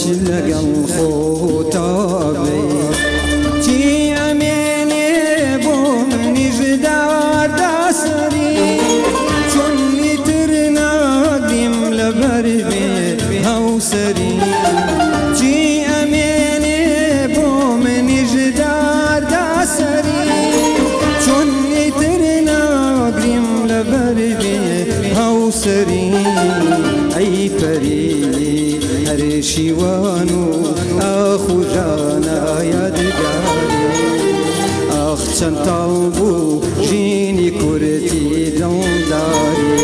لەگەڵ خۆتا بێ چی ئەمێنێ بۆ منیش دارداسەری چۆن لیتر ناگریم لەبەر بێ هەوسەری چی ئەمێنێ بۆ منیش دارداسەری چۆن لیتر ناگریم لەبەر بێ هەوسەری ئەی پەری هەرێ شیوان و ئاخ و ژانە یادگاری ئاخ چەند تاڵ بوو ژینی کورتی دڵداری.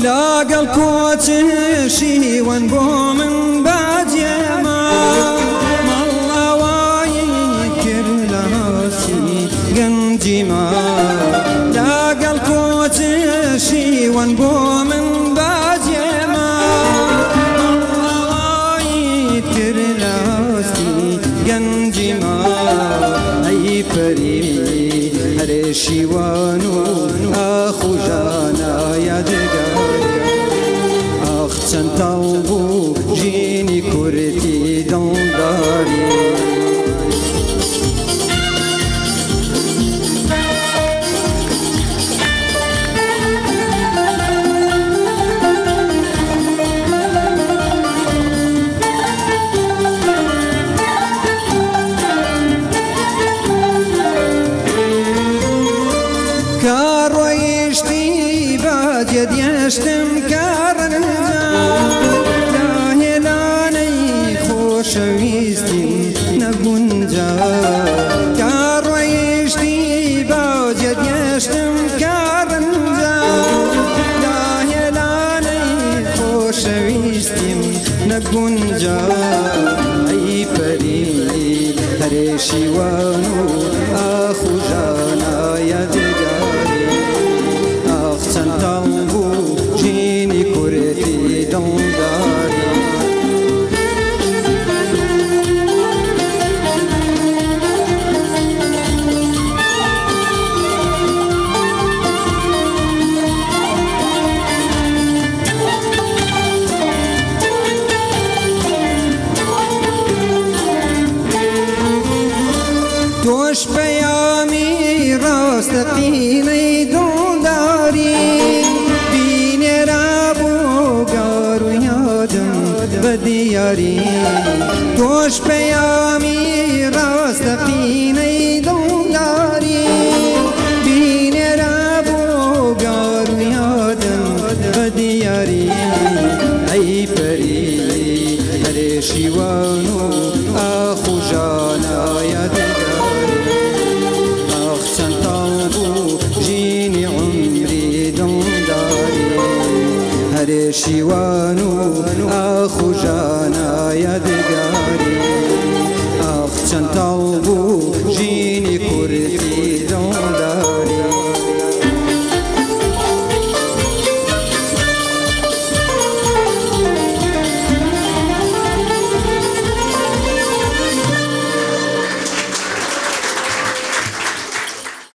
لەگەڵ کۆچشیوەن بۆ من باجێما مەڵاوایی کرد لە هەستی گەنجیما لەگەڵ کۆچشیوەن بۆ من باجێما مەڵاوایی کرد لە هەستی گەنجیما ئەی پەری هەرێ شیوان و ئاخ و ژانە یادگاری ئاخ چەند تاڵ بوو ژینی کورتی دڵداری. کە ڕۆیشتی باجێ دێشتم کارنجا داهێنانەی خۆشەویستیم نەگونجا کە ڕۆیشتی باجێ دێشتم کارنجا داهێنانەی خۆشەویستیم نەگونجا ئەی پەری هەرێ شیوان و ئاخ و ژانە یادگاری ئاخ چەند تاڵ بوو ژینی کورتی دڵداری. تۆش پەیامی ڕاستەقینەی دڵداری بینێرا بۆ گار و یادم بە دیاری تۆش پەیامی ڕاستەقینەی دڵداری بینێرا بۆ گار و یادم بە دیاری ئەی پەری هەرێ شیوان و ئاخ و ژانە یادگاری ئاخ چەند تاڵ بوو ژینی عومری دڵداری هەرێ شیوان و ئاخ و ژانە یادگاری ئاخ چەند تاڵ بوو ژینی